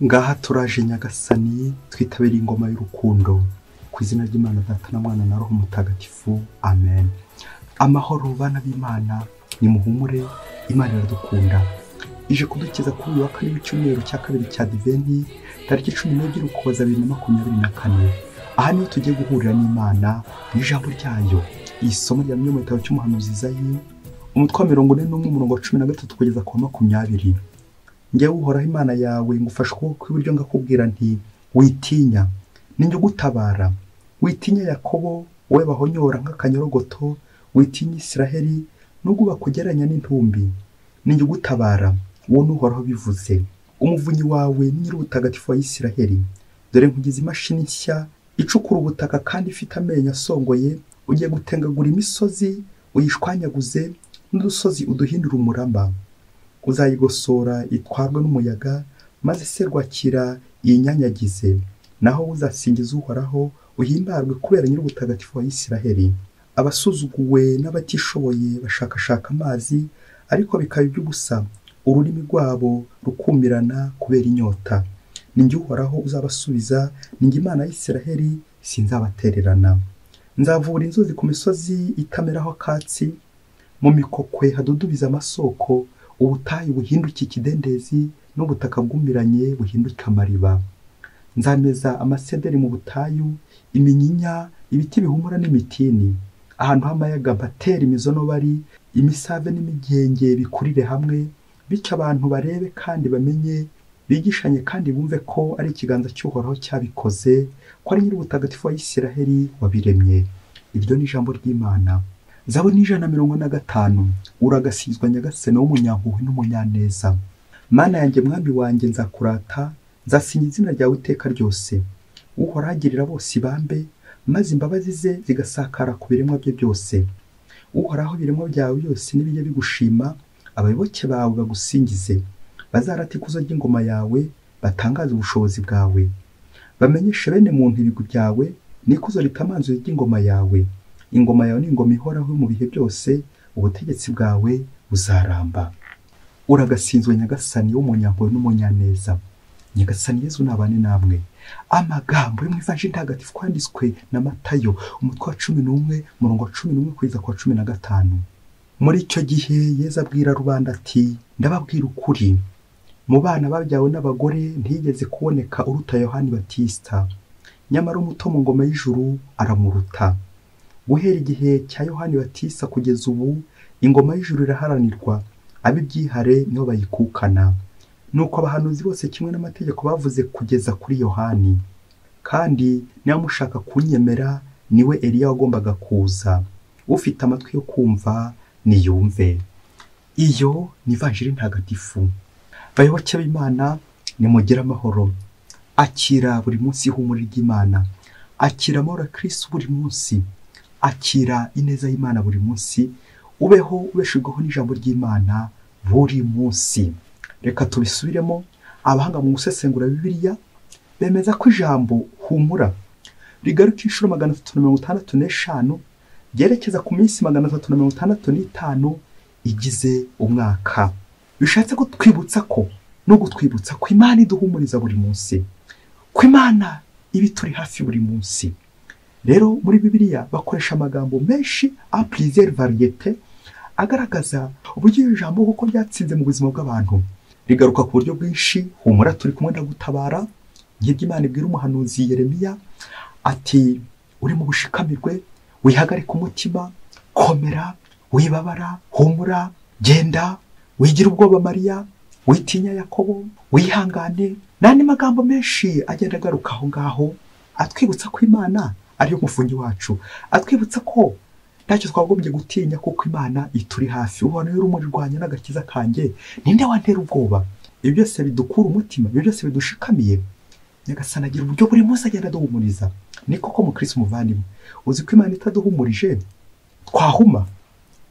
Ngaha turaje Nyagasani, twitabira ingoma y'urukundo. Ku izina ry'Imana Data na Mwana na Roho Mutagatifu, amen. Amahoro bana b'Imana, nimuhumure, Imana iradukunda. Ije kudukiza kuri uyu wa kane w'icyumweru cya kabiri cya Adventi, tariki 12 Ukuboza 2024. Aha niho tugiye guhurira n'Imana mu ijambo ryayo. Isomo rya mu gitabo cy'umuhanuzi Izayi, umutwe wa 41 umurongo wa 13 kugeza ku wa 20. Njyewe Uhoraho Imana yawe ngufashe ukuboko kw'iburyo ngakubwira nti witinya, ninjye ugutabara. Witinya Yakobo, wowe bahonyora nk'akanyorogoto, witinya Israheli, nubwo bakugereranya n'intumbi. Ninjye ugutabara, uwo ni Uhoraho bivuze. Umuvunyi wawe ni Nyir'ubutagatifu wa Israheli. Dore nkugize imashini nshya icukura ubutaka kandi ifite amenyo asongoye, ugiye gutengagura imisozi uyishwanyaguze, n'udusozi uduhindura umurama. Uzayigosora itwarwe n'umuyaga, maze serwakira yinyanyagize. Naho uzasingiza Uhoraho, uhimbarwe kubera Nyir'ubutagatifu wa Israheli. Abasuzuguwe n'abatishoboye bashakashaka amazi, ariko bikaba iby'ubusa, ururimi rwabo rukumirana kubera inyota. Ninjye Uhoraho uzabasubiza, ninjye Imana ya Israheli, sinzabatererana. Nzavura inzuzi ku misozi itameraho akatsi, mu mikokwe hadudubiza amasoko, ubutayu buhinduke ikidendezi, n'ubutaka bwumiranye buhinduke amariba. Nzameza amasederi mu butayu, iminyinya, ibiti bihumura n'imitini. Ahantu h'amayaga mbatera imizonobari, imisave n'imigenge bikurire hamwe, bityo abantu barebe kandi bamenye, bigishanye kandi bumve ko ari ikiganza cy'Uhoraho cyabikoze, ko ari Nyir'ubutagatifu wa Israheli wabiremye. Iryo ni ijambo ry'Imana. Zaburi 145. Uragasizwa Nyagasani w'umunyampuhwe n'umunyaneza. Mana yanjye, mwami wanjye, nzakurata, nzasingiza izina ryawe iteka ryose. Uhoraho agirira bose ibambe, maze imbabazi ze zigasakara ku biremwa bye byose. Uhoraho, ibiremwa byawe byose nibijye bigushima, abayoboke bawe bagusingize. Bazarata ikuzo ry'ingoma yawe, batangaze ubushobozi bwawe. Bamenyeshe bene muntu ibigwi byawe, n'ikuzo ritamanzuye ry'ingoma yawe. Ingoma yawe ni ingoma ihoraho mu bihe byose, ubutegetsi bwawe buzaramba. Uragasinzwe Nyagasani w'umunyampuhwe n'umunyaneza. Nyagasani Yezu nabane namwe. Amagambo yo mu Ivanjiri ntagatifu kwanditswe na Matayo, umutwe wa 11 umurongo wa 11 kugeza ku wa 15. Muri icyo gihe Yezu abwira rubanda ati, ndababwira ukuri, mu bana babyawe n'abagore ntiyigeze kuboneka uruta Yohani Batista, nyamara umuto mu ngoma y'ijuru aramuruta. Guhera igihe cya Yohani Batista kugeza ubu, ingoma y'ijuru iraharanirwa, ab'ibyihare niho bayikukana. Nuko abahanuzi bose kimwe n'amategeko bavuze kugeza kuri Yohani. Kandi niba mushaka kunyemera, niwe Eliya wagombaga kuza. Ufite amatwi yo kumva niyumve. Iyo ni Ivanjiri ntagatifu. Bayoboke b'Imana, nimugire amahoro. Akira buri munsi ihumure ry'Imana. Akira amahoro ya Kristo buri munsi. Akira ineza y'Imana buri munsi. Ubeho ubeshejweho n'ijambo ry'Imana buri munsi. Reka tubisubiremo. Abahanga mu gusesengura Bibiliya bemeza ko ijambo humura rigaruka inshuro 365, ryerekeza ku minsi 365 igize umwaka. Bishatse kutwibutsa ko no gutwibutsa ko Imana iduhumuriza buri munsi, ko Imana iba ituri hafi buri munsi. Rero muri Bibiliya bakoresha amagambo menshi a plusieurs variétés agaragaza uburyo iri jambo kuko ryatsinze mu buzima bw'abantu. Rigaruka ku buryo bwinshi. Humura turi kumwe ndagutabara, nk'ibyo Imana ibwira umuhanuzi Yeremiya ati, uri mu bushikamirwe, wihagarike umutima, komera, wibabara, humura, genda, wigira ubwoba Mariya, witinya Yakobo, wihangane. N'andi magambo menshi agenda agaruka aho ngaho, atwibutsa ko Imana ariyo mufungi wacu, atwibutsa ko ntacyo twagombye gutinya kuko Imana ituri hafi. Uhoraho urumuri rwanjye n'agakiza kanjye, ninde wantera ubwoba? Ibyo byose bidukura umutima, ibyo byose bidushikamiye. Nyagasani agira uburyo buri munsi agenda aduhumuriza. Ni koko mukristo muvandimwe, uzi ko Imana itaduhumurije twahuma?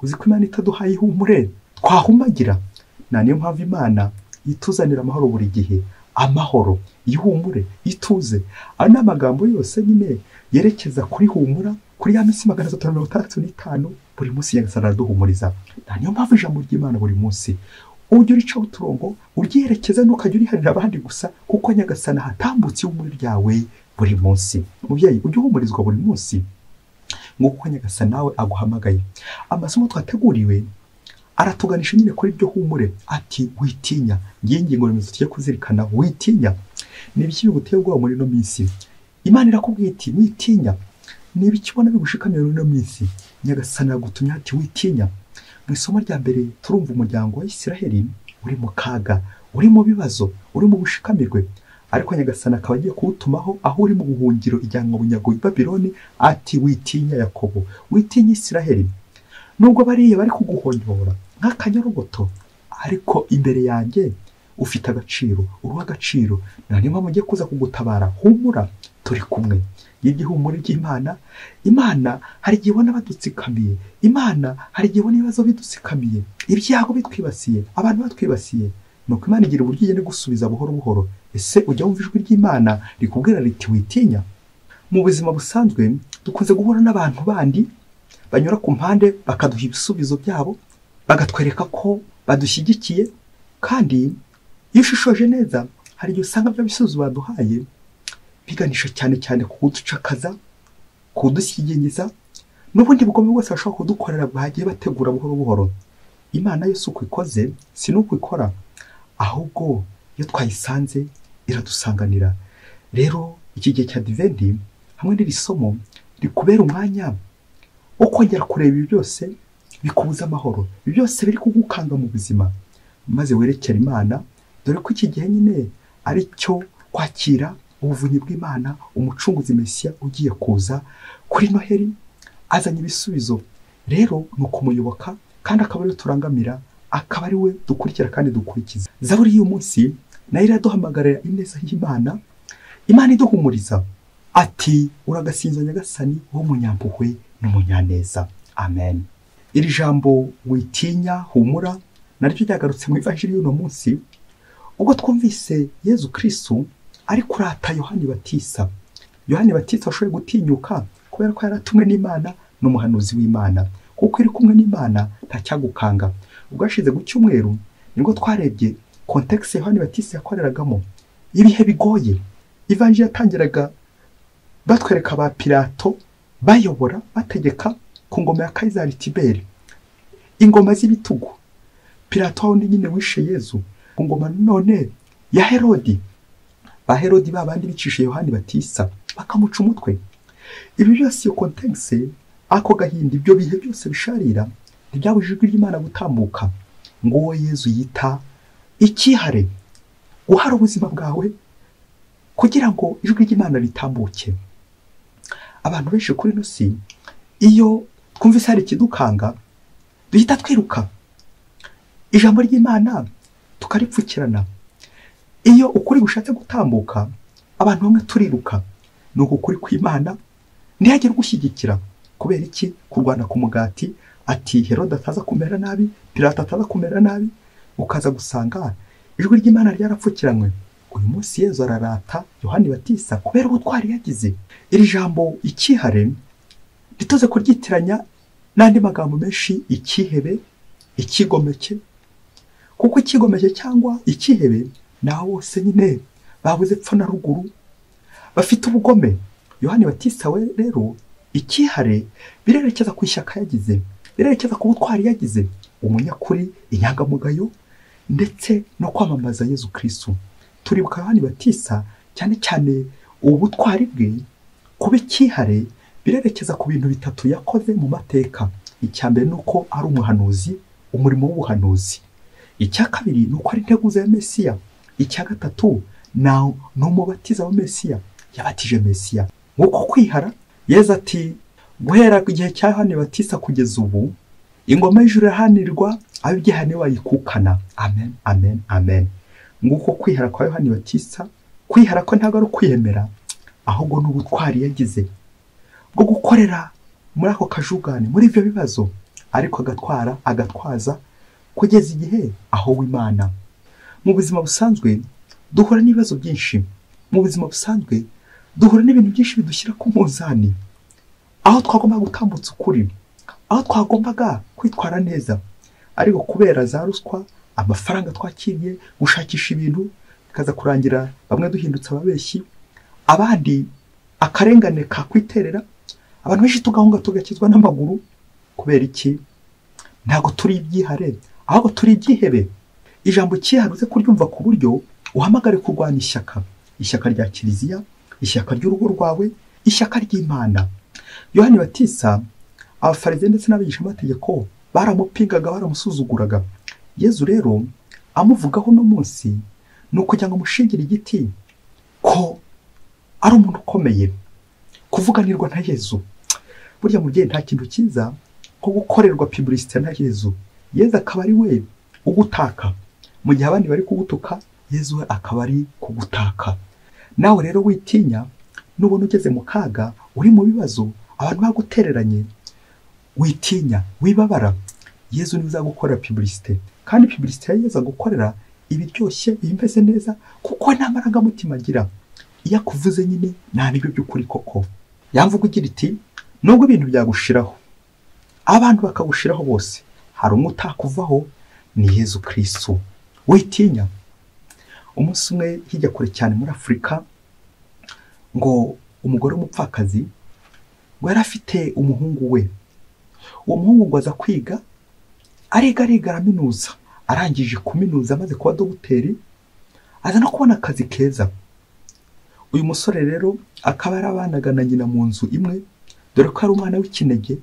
Uzi ko Imana itaduhaye ihumure twahumagira? Na niyo mpamvu Imana ituzanira amahoro buri gihe. Amahoro, ihumure, ituze. Ayo ni amagambo yose nyine yerekeza kuri humura, kuri ya minsi 365 buri munsi Nyagasani araduhumuriza. Na niyo mpamvu ijambo ry'Imana buri munsi, Ujye uricaho uturongo, uryerekeza, ntukajya uriharira abandi gusa, kuko Nyagasani ahatambutse ihumure ryawe buri munsi. Mubyeyi, ujye uhumurizwa buri munsi nk'uko Nyagasani nawe aguhamagaye. Amasomo twateguriwe aratuganisha nyine kuri iryo humure, ati witinya. Ngiyi ingingo remezo tujye kuzirikana, witinya. Ni ibiki biguteye ubwoba muri ino minsi? Imana irakubwiye iti witinya. Ni ibiki ubona bigushikamiye muri ino minsi? Nyagasani agutumye ati witinya. Mu isomo rya mbere turumva umuryango wa Isiraheli uri mu kaga, uri mu bibazo, uri mu bushikamirwe, ariko Nyagasani akaba agiye kuwutumaho aho uri mu buhungiro ijyanwa bunyago i Babiloni, ati witinya Yakobo, witinya Isiraheli. Nubwo bariya bari kuguhonyora nk'akanyorogoto, ariko imbere yanjye ufite agaciro, uruha agaciro, niyo mpamvu ngiye kuza kugutabara. Humura, turi kumwe. Y'igihumure ry'Imana, Imana hari igihe ubona badutsikamiye, Imana hari igihe ubona ibibazo bidutsikamiye, ibyago bitwibasiye, abantu batwibasiye. Nuko Imana igira uburyo igenda gusubiza buhoro buhoro. Ese ujya wumva ijwi ry'Imana rikubwira riti witinya? Mu buzima busanzwe dukunze guhura n'abantu bandi banyura ku mpande bakaduha ibisubizo byabo, bagatwereka ko badushyigikiye, kandi iyo ushishoje neza hari igihe usanga bya bisubizo baduhaye biganisha cyane cyane ku kuducakaza, kudushyigingiza, n'ubundi bugome bwose bashobora kudukorera bagiye bategura buhoro buhoro. Imana yo si uko ikoze, si n'uko ikora, ahubwo iyo twayisanze iradusanganira. Rero iki gihe cya Adventi hamwe n'iri somo rikubera umwanya wo kongera kureba ibi byose bikubuza amahoro, ibi byose biri kugukanga mu buzima, maze werekere Imana, dore ko iki gihe nyine ari cyo kwakira ubuvunyi bw'Imana, umucunguzi Mesiya ugiye kuza kuri Noheli azanye ibisubizo. Rero ni ukumuyoboka kandi akaba ariwe turangamira, akaba ari we dukurikira kandi dukurikiza. Zaburi y'uyu munsi nayo iraduhamagarira ineza y'Imana, Imana iduhumuriza ati uragasinza Nyagasani w'umunyampuhwe n'umunyaneza. Amen. Iri jambo witinya, humura, naryo ryagarutse mu ivanjiri y'uno munsi, ubwo twumvise Yezu Kristu ari kurata Yohani Batista. Yohani Batista washoboye gutinyuka kubera ko yaratumwe n'Imana, n'umuhanuzi w'Imana, kuko iri kumwe n'Imana nta cyagukanga. Ubwo hashize ku cyumweru nibwo twarebye context Yohani Batista yakoreragamo, ibihe bigoye. Ivanjiri yatangiraga batwereka ba Pilato bayobora bategeka ku ngoma ya Kaisari Tiberi, ingoma z'ibitugu. Pilato wundi nyine wishe Yezu, ku ngoma none ya Herodi. Ba Herodi babandi bicishe Yohani Batista bakamuca umutwe. Ibi byose iyo context, ako gahinda, ibyo bihe byose bisharira ntibyabujije ijwi ry'Imana gutambuka, ngo uwo Yezu yita ikihare, guhara ubuzima bwawe kugira ngo ijwi ry'Imana ritambuke. Abantu benshi kuri ino si, iyo twumvise hari ikidukanga duhita twiruka, ijambo ry'Imana tukaripfukirana. Iyo ukuri gushatse gutambuka abantu bamwe turiruka. Nuko ukuri kw'Imana ntihagire ugushyigikira. Kubera iki? Kurwana ku mugati, ati Herode ataza kumera nabi, Pilato ataza kumera nabi, ukaza gusanga ijwi ry'Imana ryarapfukiranywe. Uyu munsi Yezu ararata Yohani Batista kubera ubutwari yagize. Iri jambo ikihare ntituze kuryitiranya n'andi magambo menshi, ikihebe, ikigomeke, kuko ikigomeke cyangwa ikihebe naho bose nyine babuze epfo na ruguru, bafite ubugome. Yohani Batista we rero ikihare birerekeza ku ishyaka yagize, birerekeza ku butwari yagize, umunyakuri, inyangamugayo, ndetse no kwamamaza Yezu Kristu. Turibuka Yohani Batista cyane cyane ubutwari bwe. Kuba ikihare birerekeza ku bintu bitatu yakoze mu mateka. Icya mbere ni uko ari umuhanuzi, umurimo w'ubuhanuzi. Icya kabiri ni uko ari integuza ya Mesiya. Icya gatatu ni umubatiza wa Mesiya, yabatije Mesiya. Nk'uko kwihara, Yezu ati guhera ku gihe cya Yohani Batista kugeza ubu, ingoma y'ijuru irahanirwa, ab'ibyihane bayikukana. Amen, amen, amen. Nguko kwihara kwa Yohani Batista. Kwihara ko ntabwo ari ukwiyemera, ahubwo ni ubutwari yagize bwo gukorera muri ako kajugane, muri ibyo bibazo, ariko agatwara, agatwaza kugeza igihe aho w'Imana. Mu buzima busanzwe duhura n'ibibazo byinshi, mu buzima busanzwe duhura n'ibintu byinshi bidushyira ku munzani, aho twagombaga gutambutsa ukuri, aho twagombaga kwitwara neza, ariko kubera za ruswa, amafaranga twakiriye, gushakisha ibintu, bikaza kurangira bamwe duhindutse ababeshyi, abandi akarengane kakwiterera, abantu benshi tugahunga tugakizwa n'amaguru. Kubera iki? Ntabwo turi ibyihare, ahubwo turi ibyihebe. Ijambo cyihare uze kuryumva ku buryo uhamagare kurwana ishyaka, ishyaka rya Kiliziya, ishyaka ry'urugo rwawe, ishyaka ry'Imana. Yohani Batista, abafarisayo ndetse n'abigishamategeko baramupingaga, baramusuzuguraga. Yezu rero amuvugaho uno munsi ni ukugira ngo amushingire igiti ko ari umuntu ukomeye. Kuvuganirwa na Yezu, burya mubyeyi nta kintu cyiza nko gukorerwa publicité na Yezu. Yezu akaba ari we ugutaka mu gihe abandi bari kugutuka, Yezu we akaba ari kugutaka. Nawe rero witinya, nubona ugeze mu kaga, uri mu bibazo, abantu bagutereranye, witinya, wibabara. Yezu niwe uzagukorera publicité, kandi publicité ya Yezu agukorera ibiryoshye, ibimeze neza, kuko nta marangamutima agira. Iyo akuvuze nyine nta nibyo by'ukuri koko. Yamvuga ugira iti nubwo ibintu byagushiraho, abantu bakagushiraho bose, hari umwe utakuvaho, ni Yezu Kristo. Witinya. Umunsi umwe hirya kure cyane muri Afurika, ngo umugore w'umupfakazi ngo yari afite umuhungu we. Uwo muhungu ngo aza kwiga, ariga araminuza. Arangije kuminuza amaze kuba dogiteri, aza no kubona akazi keza. Uyu musore rero akaba yarabanaga na nyina mu nzu imwe, dore ko ari umwana w'ikinege,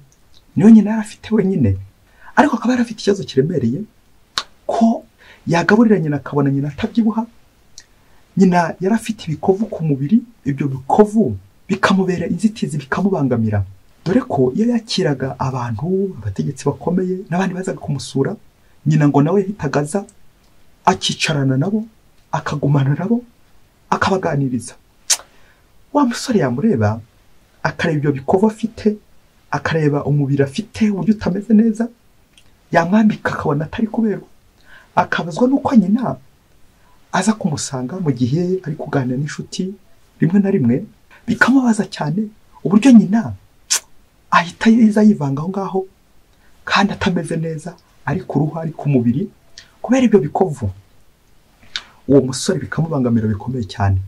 niyo nyina yari afite wenyine. Ariko akaba yari afite ikibazo kiremereye ko yagaburira nyina akabona nyina atabyibuha. Nyina yari afite ibikovu ku mubiri, ibyo bikovu bikamubera inzitizi, bikamubangamira. Dore ko iyo yakiraga abantu, abategetsi bakomeye n'abandi bazaga kumusura, nyina ngo nawe yahitaga aza akicarana nabo, akagumana nabo, akabaganiriza. Wa musore yamureba akareba ibyo bikovu afite, akareba umubiri afite uburyo utameze neza, yamwambika akabona atari kuberwa. Akabazwa nuko nyina aza kumusanga mu gihe ari kuganira n'inshuti rimwe na rimwe, bikamubaza cyane uburyo nyina ahita yiza yivanga aho ngaho kandi atameze neza, ari ku ruhu, ari ku mubiri, kubera ibyo bikovu. Uwo musore bikamubangamira bikomeye cyane.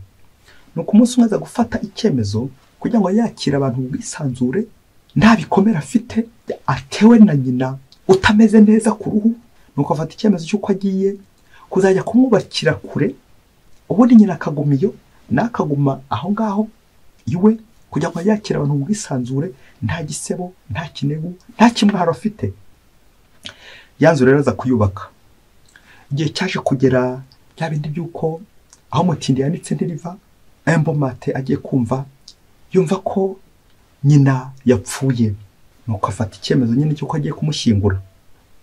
Nuko umunsi umwe aza gufata icyemezo kugira ngo yakire abantu mu bwisanzure, nta bikomere afite atewe na nyina utameze neza ku ruhu. Nuko afata icyemezo cy'uko agiye kuzajya kumwubakira kure, ubundi nyina akaguma iyo, nakaguma aho ngaho iwe, kugira ngo yakire abantu mu bwisanzure, nta gisebo, nta kinegu, nta kimwaro afite. Yanzu rero aza kuyubaka. Igihe cyaje kugera bya bindi by'uko aho mutindi yanitse ntiriva, Embomate agiye kumva, yumva ko nyina yapfuye. Nuko afata icyemezo nyine cy'uko agiye kumushyingura.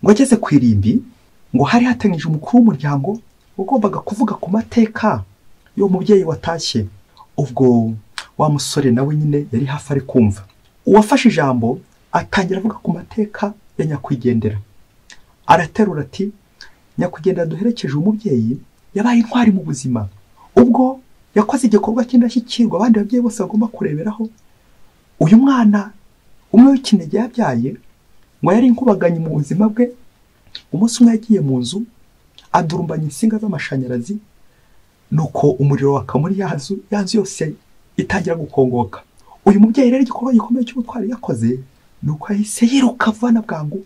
Ngo ageze ku irimbi, ngo hari hateganyije umukuru w'umuryango ugombaga kuvuga ku mateka y'uwo mubyeyi watashye. Ubwo wa musore nawe nyine yari hafi ari kumva. Uwafashe ijambo atangira avuga ku mateka ya nyakwigendera. Araterura ati nyakwigendera duherekeje umubyeyi yabaye intwari mu buzima. Ubwo yakoze igikorwa cy'indashyikirwa abandi babyeyi bose bagomba kureberaho. Uyu mwana umwe w'ikinege yabyaye ngo yari inkubaganyi mu buzima bwe. Umunsi umwe yagiye mu nzu adurumbanya insinga z'amashanyarazi, nuko umuriro waka muri ya nzu yose itangira gukongoka. Uyu mubyeyi rero igikorwa gikomeye cy'ubutwari yakoze nuko yahise yiruka vuba bwangu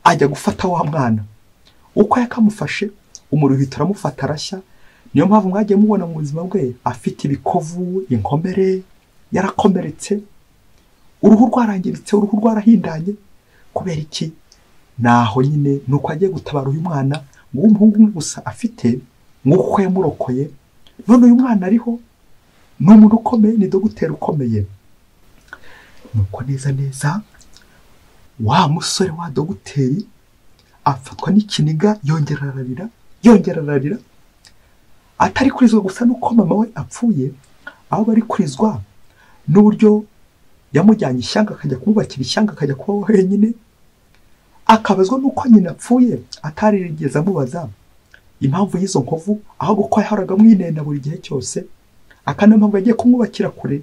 ajya gufata wa mwana. Uko yakamufashe umuriro uhita uramufata arashya. Niyo mpamvu mwagiye mubona mu buzima bwe afite ibikovu, inkomere, yarakomeretse, uruhu rwarangiritse, uruhu rwarahindanye. Kubera iki? Naho nyine nuko agiye gutabara uyu mwana ngo umuhungu umwe gusa afite, nk'uko yamurokoye. None uyu mwana ariho, ni umuntu ukomeye, ni dogiteri ukomeye. Nuko neza neza wa musore wa dogiteri afatwa n'ikiniga, yongera ararira, atari kurizwa gusa nuko mama we apfuye, aho bari kurizwa n'uburyo yamujyanye ishyanga akajya kumubakira ishyanga akajya kuba wenyine, akabazwa nuko nyina apfuye atarigeze amubaza impamvu y'izo nkovu, ahubwo ko yahoraga amwinena buri gihe cyose. Akana mpamvu yagiye kumwubakira kure,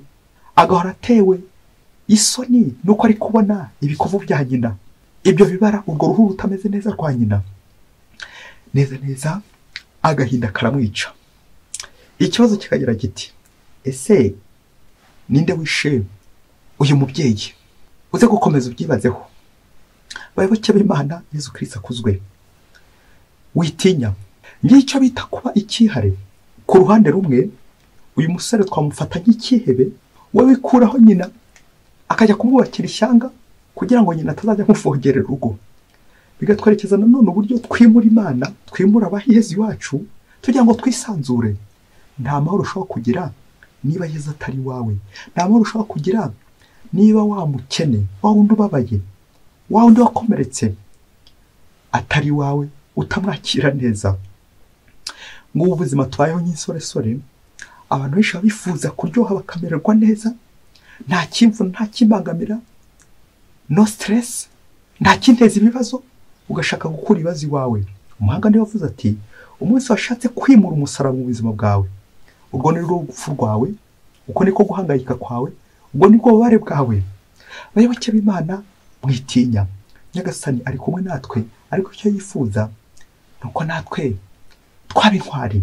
agahora atewe isoni nuko ari kubona ibikovu bya nyina, ibyo bibara, urwo ruhu rutameze neza rwa nyina. Neza neza agahinda karamwica. Ikibazo kikagira kiti: ese ninde wishe uyu mubyeyi? Uze gukomeza ubyibazeho. Bayoboke b'Imana, Yezu Kristo akuzwe. Witinya. Ngicyo bita kuba ikihare. Ku ruhande rumwe uyu musore twamufata nk'ikihebe, we wikuraho nyina akajya kumwubakira ishyanga kugira ngo nyina atazajya amufogerera urugo. Bigatwerekeza nanone uburyo twimura Imana, twimura abahezi iwacu tugira ngo twisanzure. Nta mahoro ushobora kugira niba Yezu atari wawe. Nta mahoro ushobora kugira niba wa mukene, wa wundi ubabaye, wa wundi wakomeretse atari wawe, utamwakira neza. Ngubu ubuzima tubayeho nk'insoresore, abantu benshi bifuza kuryoha bakamererwa neza, nta kimvuna, nta kimbangamira, no stress, nta kinteza ibibazo, ugashaka gukura ibibazo iwawe. Umuhanga niwe wavuze ati: umunsi washatse kwimura umusaraba mu buzima bwawe, ubwo ni rwo rupfu rwawe, uko niko guhangayika kwawe, ubwo nibwo bubabare bwawe. Bayoboke b'Imana, mwitinya. Nyagasani ari kumwe natwe, ariko icyo yifuza nuko natwe twaba intwari.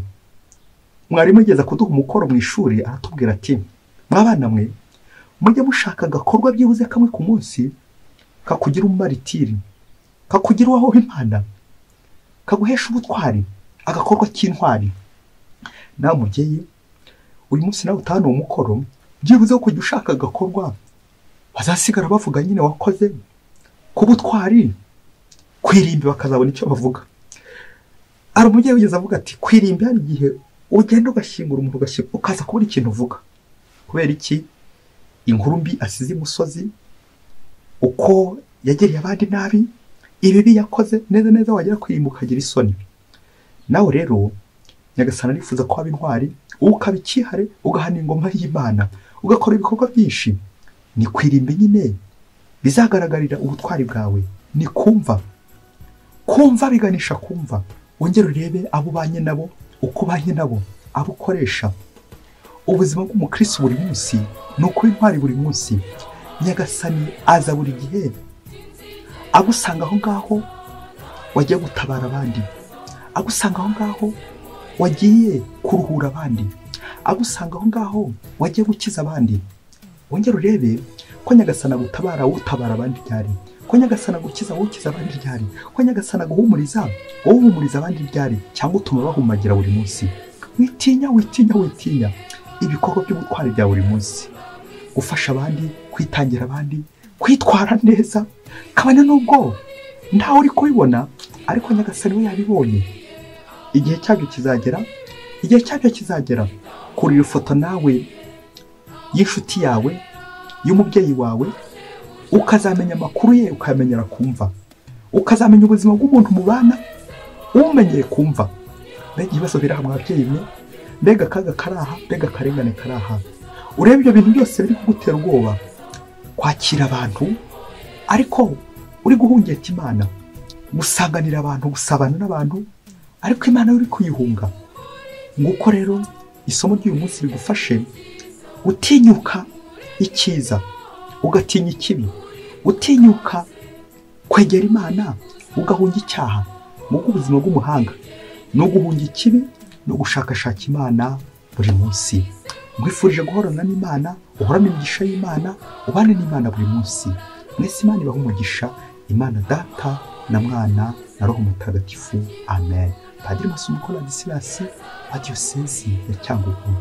Mwarimu yigeze kuduha umukoro mu ishuri, aratubwira ati: mwabana mwe, mujye mushaka agakorwa byibuze kamwe ku munsi kakugira umumaritiri, kakugira uwaho Imana, kaguhesha ubutwari, agakorwa k'intwari. Nawe mubyeyi, uyu munsi nawe utahana uwo mukoro, byibuze ko kujya ushaka agakorwa bazasigara bavuga nyine wakoze ku butwari, kwirimbi bakazabona icyo bavuga. Hari umubyeyi wigeze avuga ati: kwirimbi hari igihe ugenda ugashyingura umuntu, ukaza kubura ikintu uvuga. Kubera iki? Inkuru mbi asize imusozi, uko yagereye abandi nabi, ibibi yakoze, neza neza wagera kwirimba ukagira isoni. Nawe rero Nyagasani arifuza ko waba intwari, ukaba ikihare, ugahana ingoma y'Imana, ugakora ibikorwa byinshi. Ni kwirimba nyine bizagaragarira ubutwari bwawe. Ni kumva. Kumva biganisha kumva. Wongere urebe abo ubanye nabo, uko ubanye nabo, abo ukoresha. Ubuzima bw'umukristo buri munsi ni ukuba intwari buri munsi. Nyagasani aza buri gihe agusanga aho ngaho wagiye gutabara abandi, agusanga aho ngaho wagiye kuruhura abandi, agusanga aho ngaho wagiye gukiza abandi. Wongere urebe ko Nyagasani agutabara utabara abandi ryari, ko Nyagasani agukiza ukiza abandi ryari, ko Nyagasani aguhumuriza wowe uhumuriza abandi ryari, cyangwa utuma bahumagira buri munsi. Witinya, witinya, witinya. Ibikorwa by'ubutwari bya buri munsi, gufasha abandi, kwitangira abandi, kwitwara neza, kabone nubwo ntawe uri kubibona, ariko Nyagasani we yabibonye. Igihe cyabyo kizagera, igihe cyabyo kizagera. Kurira ifoto nawe y'inshuti yawe, y'umubyeyi wawe, ukazamenya amakuru ye, ukamenyera kumva, ukazamenya ubuzima bw'umuntu mubana, umenyeye kumva. Mbega ibibazo biri aha mwabyeyi mwe, mbega akaga karaha, mbega akarengane karaha. Urebe ibyo bintu byose biri kugutera ubwoba, kwakira abantu ariko uri guhungeta Imana, gusanganira abantu, gusabana n'abantu ariko Imana uri kuyihunga. Nguko rero isomo ry'uyu munsi rigufashe gutinyuka icyiza, ugatinya ikibi, utinyuka kwegera Imana, ugahunga icyaha. Nguko ubuzima bw'umuhanga ni uguhunga ikibi no gushakashaka Imana buri munsi. Nkwifurije guhorana n'Imana, uhorane imigisha y'Imana, ubane n'Imana buri munsi. Mwese Imana ibahe umugisha, Imana Data na Mwana na Roho Mutagatifu. Amen. Padiri Masumbuko Ladislas wa Diyosezi ya Cyangugu.